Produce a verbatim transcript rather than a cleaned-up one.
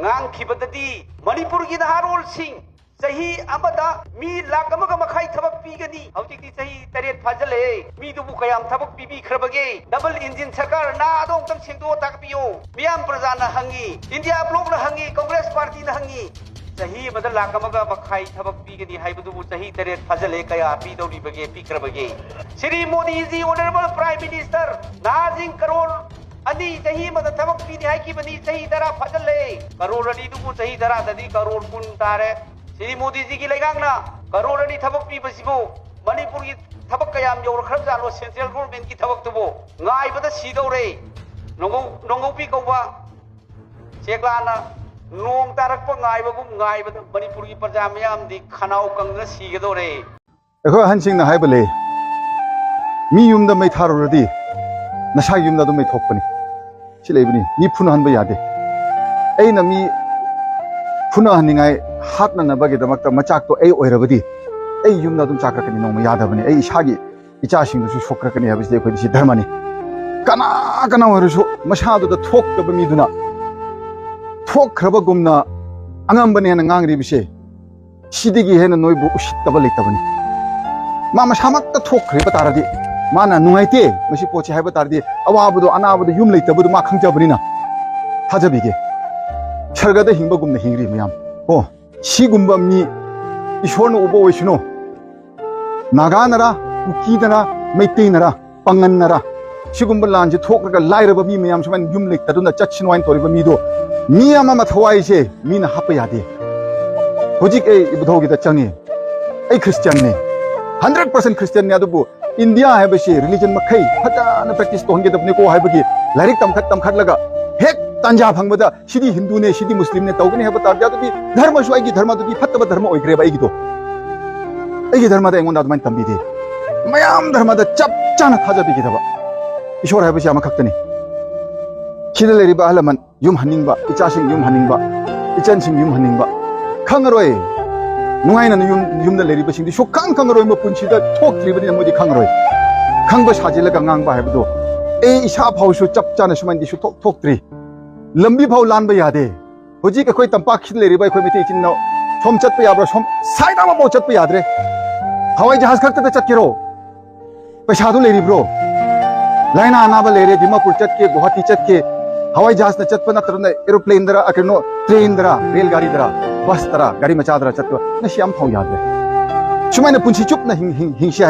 ꯉꯥꯡꯈꯤꯕꯗꯗꯤ ꯃꯅꯤꯄꯨꯔꯒꯤ ꯅꯍꯥꯔꯣꯜꯁꯤꯡ ꯆꯍꯤ ꯑꯃꯗ ꯃꯤ ꯂꯥꯈ ꯑꯃꯒ ꯃꯈꯥꯏ ꯊꯕꯛ ꯄꯤꯒꯅꯤ꯫ ꯍꯧꯖꯤꯛꯇꯤ ꯆꯍꯤ ꯇꯔꯦꯠ ꯐꯥꯖꯤꯜꯂꯛꯑꯦ꯫ ꯃꯤꯗꯨꯕꯨ ꯀꯌꯥꯝ ꯊꯕꯛ ꯄꯤꯕꯤꯈ꯭ꯔꯕꯒꯦ? ꯗꯕꯜ ꯏꯟꯖꯤꯟ ꯁꯔꯀꯥꯔ ꯅꯥꯗꯣ ꯑꯃꯨꯛꯇꯪ ꯁꯦꯡꯗꯣꯛꯑ ꯇꯥꯛꯄꯤꯌꯨ꯫ ꯃꯤꯌꯥꯝ ꯄ꯭ꯔꯖꯥꯅ ꯍꯪꯉꯤ, ꯏꯟꯗꯤꯌꯥ ꯕ꯭ꯂꯣꯛꯅ ꯍꯪꯉꯤ, ꯀꯪꯒ꯭ꯔꯦꯁ ꯄꯥꯔꯇꯤꯅ ꯍꯪꯉꯤ꯫ ꯆꯍꯤ ꯑꯃꯗ ꯂꯥꯈ ꯑꯃꯒ ꯃꯈꯥꯏ ꯊꯕꯛ ꯄꯤꯒꯅꯤ ꯍꯥꯏꯕꯗꯨꯕꯨ ꯆꯍꯤ ꯇꯔꯦꯠ ꯐꯥꯖꯤꯜꯂꯛꯑꯦ, ꯀꯌꯥ ꯄꯤꯗꯧꯔꯤꯕꯒꯦ, ꯄꯤꯈ꯭ꯔꯕꯒꯦ? ꯁ꯭ꯔꯤ ꯃꯣꯗꯤꯖꯤ, ꯑꯣꯅꯔꯦꯕꯜ ꯄ꯭ꯔꯥꯏꯝ ꯃꯤꯅꯤꯁꯇꯔ, ꯅꯍꯥꯁꯤꯡ ꯀꯔꯣꯔ ꯑꯅꯤ ꯆꯍꯤ ꯑꯃꯗ ꯊꯕꯛ ꯄꯤꯅꯤ ꯍꯥꯏꯈꯤꯕꯅꯤ, ꯆꯍꯤ ꯇꯔꯥ ꯐꯥꯖꯤꯜꯂꯦ꯫ ꯀꯔꯣꯔ ꯑꯅꯤꯗꯨꯕꯨ ꯆꯍꯤ ꯇꯔꯥꯗꯗꯤ ꯀꯔꯣꯔ ꯀꯨꯟ ꯇꯥꯔꯦ꯫ ꯁ꯭ꯔꯤ ꯃꯣꯗꯤꯖꯤꯒꯤ ꯂꯩꯉꯥꯛꯅ ꯀꯔꯣꯔ ꯑꯅꯤ ꯊꯕꯛ ꯄꯤꯕꯁꯤꯕꯨ ꯃꯅꯤꯄꯨꯔꯒꯤ ꯊꯕꯛ ꯀꯌꯥꯝ ꯌꯧꯔꯛꯈ꯭ꯔꯕꯖꯥꯠꯅꯣ? ꯁꯦꯟꯇ꯭ꯔꯦꯜ ꯒꯣꯔꯃꯦꯟꯒꯤ ꯊꯕꯛꯇꯨꯕꯨ ꯉꯥꯏꯕꯗ ꯁꯤꯗꯧꯔꯦ꯫ ꯅꯣꯡꯉꯧ-, ꯅꯣꯡꯉꯧꯄꯤ ꯀꯧꯕ ꯆꯦꯛꯂꯥꯅ ꯅꯣꯡ ꯇꯥꯔꯛꯄ ꯉꯥꯏꯕꯒꯨꯝ ꯉꯥꯏꯕꯗ ꯃꯅꯤꯄꯨꯔꯒꯤ ꯄ꯭ꯔꯖꯥ ꯃꯌꯥꯝꯗꯤ ꯈꯅꯥꯎ ꯀꯪꯗꯅ ꯁꯤꯒꯗꯧꯔꯦ꯫ ꯑꯩꯈꯣꯏ ꯑꯍꯟꯁꯤꯡꯅ ꯍꯥꯏꯕ ꯂꯩ, "ꯃꯤ ꯌꯨꯝꯗ ꯃꯩ ꯊꯥꯔꯨꯔꯗꯤ ꯅꯁꯥꯒꯤ ꯌꯨꯝꯗ ꯑꯗꯨꯝ ꯃꯩ ꯊꯣꯛꯄꯅꯤ"꯫ ꯁꯤ ꯂꯩꯕꯅꯤ, ꯃꯤ ꯐꯨꯅꯍꯟꯕ ꯌꯥꯗꯦ꯫ ꯑꯩꯅ ꯃꯤ ꯐꯨꯅꯍꯟꯅꯤꯡꯉꯥꯏ, ꯍꯥꯠꯅꯅꯕꯒꯤꯗꯃꯛꯇ ꯃꯆꯥꯛꯇꯣ ꯑꯩ ꯑꯣꯏꯔꯕꯗꯤ ꯑꯩ ꯌꯨꯝꯗ ꯑꯗꯨꯝ ꯆꯥꯛꯀꯛꯀꯅꯤ, ꯅꯣꯡꯃ ꯌꯥꯗꯕꯅꯤ꯫ ꯑꯩ ꯏꯁꯥꯒꯤ ꯏꯆꯥꯁꯤꯡꯗꯨꯁꯨ ꯁꯣꯛꯈ꯭ꯔꯛꯀꯅꯤ ꯍꯥꯏꯕꯁꯤꯗꯤ ꯑꯩꯈꯣꯏꯗꯤ ꯁꯤ ꯙꯔꯃꯅꯤ꯫ ꯀꯅꯥ ꯀꯅꯥ ꯑꯣꯏꯔꯁꯨ ꯃꯁꯥꯗꯨꯗ ꯊꯣꯛꯇꯕ ꯃꯤꯗꯨꯅ ꯊꯣꯛꯈ꯭ꯔꯕꯒꯨꯝꯅ ꯑꯉꯝꯕꯅꯦꯅ ꯉꯥꯡꯂꯤꯕꯁꯦ, ꯁꯤꯗꯒꯤ ꯍꯦꯟꯅ ꯅꯣꯏꯕꯨ ꯎꯁꯤꯠꯇꯕ ꯂꯩꯇꯕꯅꯤ꯫ ꯃꯥ ꯃꯁꯥꯃꯛꯇ ꯊꯣꯛꯈ꯭ꯔꯤꯕ ꯇꯥꯔꯗꯤ, ꯃꯥꯅ ꯅꯨꯡꯉꯥꯏꯇꯦ ꯃꯁꯤ ꯄꯣꯠꯁꯤ ꯍꯥꯏꯕ ꯇꯥꯔꯗꯤ, ꯑꯋꯥꯕꯗꯣ, ꯑꯅꯥꯕꯗꯣ, ꯌꯨꯝ ꯂꯩꯇꯕꯗꯣ ꯃꯥ ꯈꯪꯖꯕꯅꯤꯅ, ꯊꯥꯖꯕꯤꯒꯦ, ꯁꯔꯒꯗ ꯍꯤꯡꯕꯒꯨꯝꯅ ꯍꯤꯡꯔꯤ ꯃꯌꯥꯝ꯫ ꯑꯣ, ꯁꯤꯒꯨꯝꯕ ꯃꯤ ꯏꯁꯣꯔꯅ ꯎꯕ ꯑꯣꯏꯁꯅꯨ꯫ ꯅꯥꯒꯥꯅꯔꯥ, ꯀꯨꯀꯤꯅꯔꯥ, ꯃꯩꯇꯩꯅꯔꯥ, ꯄꯥꯉꯟꯅꯔꯥ, ꯁꯤꯒꯨꯝꯕ ꯂꯥꯟꯁꯦ ꯊꯣꯛꯂꯒ ꯂꯥꯏꯔꯕ ꯃꯤ ꯃꯌꯥꯝ ꯁꯨꯃꯥꯏꯅ ꯌꯨꯝ ꯂꯩꯇꯗꯨꯅ ꯆꯠꯁꯅꯨ ꯍꯥꯏꯅ ꯇꯧꯔꯤꯕ ꯃꯤꯗꯣ, ꯃꯤ ꯑꯃ ꯑꯃ ꯊꯋꯥꯏꯁꯦ ꯃꯤꯅ ꯍꯥꯞꯄ ꯌꯥꯗꯦ꯫ ꯍꯧꯖꯤꯛ ꯑꯩ ꯏꯕꯨꯙꯧꯒꯤꯗ ꯆꯪꯉꯤ, ꯑꯩ ꯈ꯭ꯔꯤꯁꯇꯤꯌꯥꯟꯅꯤ, ꯍꯟꯗ꯭ꯔꯦꯠ ꯄꯥꯔꯁꯦꯟ ꯈ꯭ꯔꯤꯁꯇꯤꯌꯥꯟꯅꯤ, ꯑꯗꯨꯕꯨ ꯏꯟꯗꯤꯌꯥ ꯍꯥꯏꯕꯁꯤ ꯔꯤꯂꯤꯖꯟ ꯃꯈꯩ ꯐꯖꯅ ꯄ꯭ꯔꯦꯛꯇꯤꯁ ꯇꯧꯍꯟꯒꯗꯕꯅꯤꯀꯣ ꯍꯥꯏꯕꯒꯤ ꯂꯥꯏꯔꯤꯛ ꯇꯝꯈꯠ ꯇꯝꯈꯠꯂꯒ ꯍꯦꯛ ꯇꯥꯟꯖꯥ ꯐꯪꯕꯗ ꯁꯤꯗꯤ ꯍꯤꯟꯗꯨꯅꯦ, ꯁꯤꯗꯤ ꯃꯨꯁꯂꯤꯝꯅꯦ ꯇꯧꯒꯅꯤ ꯍꯥꯏꯕ ꯇꯥꯔꯗꯤ, ꯑꯗꯨꯗꯤ ꯙꯔꯃꯁꯨ ꯑꯩꯒꯤ ꯙꯔꯃꯗꯨꯗꯤ ꯐꯠꯇꯕ ꯙꯔꯃ ꯑꯣꯏꯈ꯭ꯔꯦꯕ ꯑꯩꯒꯤꯗꯣ꯫ ꯑꯩꯒꯤ ꯙꯔꯃꯗ ꯑꯩꯉꯣꯟꯗ ꯑꯗꯨꯃꯥꯏꯅ ꯇꯝꯕꯤꯗꯦ꯫ ꯃꯌꯥꯝ ꯙꯔꯃꯗ ꯆꯞ ꯆꯥꯅ ꯊꯥꯖꯕꯤꯒꯗꯕ꯫ ꯏꯁꯣꯔ ꯍꯥꯏꯕꯁꯤ ꯑꯃꯈꯛꯇꯅꯤ꯫ ꯁꯤꯗ ꯂꯩꯔꯤꯕ ꯑꯍꯜ ꯂꯃꯟ ꯌꯨꯝ ꯍꯟꯅꯤꯡꯕ, ꯏꯆꯥꯁꯤꯡ ꯌꯨꯝ ꯍꯟꯅꯤꯡꯕ, ꯏꯆꯟꯁꯤꯡ ꯌꯨꯝ ꯍꯟꯅꯤꯡꯕ, ꯈꯪꯉꯔꯣꯏ꯫ ꯅꯨꯡꯉꯥꯏꯅ ꯌꯨꯝ, ꯌꯨꯝꯗ ꯂꯩꯔꯤꯕꯁꯤꯡꯗꯤ ꯁꯨꯛꯈꯪ ꯈꯪꯉꯔꯣꯏ, ꯃꯄꯨꯟꯁꯤꯗ ꯊꯣꯛꯇ꯭ꯔꯤꯕꯅꯤꯅ ꯃꯣꯏꯗꯤ ꯈꯪꯉꯔꯣꯏ꯫ ꯈꯪꯕ ꯁꯥꯖꯤꯜꯂꯒ ꯉꯥꯡꯕ ꯍꯥꯏꯕꯗꯣ ꯑꯩ ꯏꯁꯥ ꯐꯥꯎꯁꯨ ꯆꯞ ꯆꯥꯅ ꯁꯨꯃꯥꯏꯅꯗꯤ ꯁꯨꯊꯣꯛ ꯊꯣꯛꯇ꯭ꯔꯤ꯫ ꯂꯝꯕꯤ ꯐꯥꯎ ꯂꯥꯟꯕ ꯌꯥꯗꯦ꯫ ꯍꯧꯖꯤꯛ ꯑꯩꯈꯣꯏ ꯇꯝꯄꯥꯛꯁꯤꯗ ꯂꯩꯔꯤꯕ ꯑꯩꯈꯣꯏ ꯃꯩꯇꯩ ꯏꯆꯤꯟ ꯏꯅꯥꯎ ꯁꯣꯝ ꯆꯠꯄ ꯌꯥꯕ꯭ꯔꯥ? ꯁꯣꯝ ꯁꯥꯏꯗ ꯑꯃꯐꯥꯎ ꯆꯠꯄ ꯌꯥꯗ꯭ꯔꯦ꯫ ꯍꯋꯥꯏ ꯖꯍꯥꯖ ꯈꯛꯇꯗ ꯆꯠꯀꯦꯔꯣ? ꯄꯩꯁꯥꯗꯨ ꯂꯩꯔꯤꯕ꯭ꯔꯣ? ꯂꯥꯏꯅꯥ ꯑꯅꯥꯕ ꯂꯩꯔꯦ, ꯗꯤꯃꯥꯄꯨꯔ ꯆꯠꯀꯦ, ꯒꯨꯋꯥꯍꯥꯇꯤ ꯆꯠꯀꯦ, ꯍꯋꯥꯏ ꯖꯍꯥꯖꯅ ꯆꯠꯄ ꯅꯠꯇ꯭ꯔꯒꯅ aeroplane ꯗꯔ, ꯑ, ꯀꯩꯅꯣ, train ꯗꯔ, ꯔꯦꯜ ꯒꯥꯔꯤꯗꯔ, ꯕꯁ ꯇꯔꯥ, ꯒꯥꯔꯤ ꯃꯆꯥꯗꯔ ꯆꯠꯄ, ꯉꯁꯤ ꯑꯝꯐꯥꯎ ꯌꯥꯗ꯭ꯔꯦ꯫ ꯁꯨꯃꯥꯏꯅ ꯄꯨꯟꯁꯤ ꯆꯨꯞꯅ ꯍꯤꯡ-, ꯍꯤꯡ-, ꯍꯤꯡꯁꯤ ꯍꯥꯏ꯫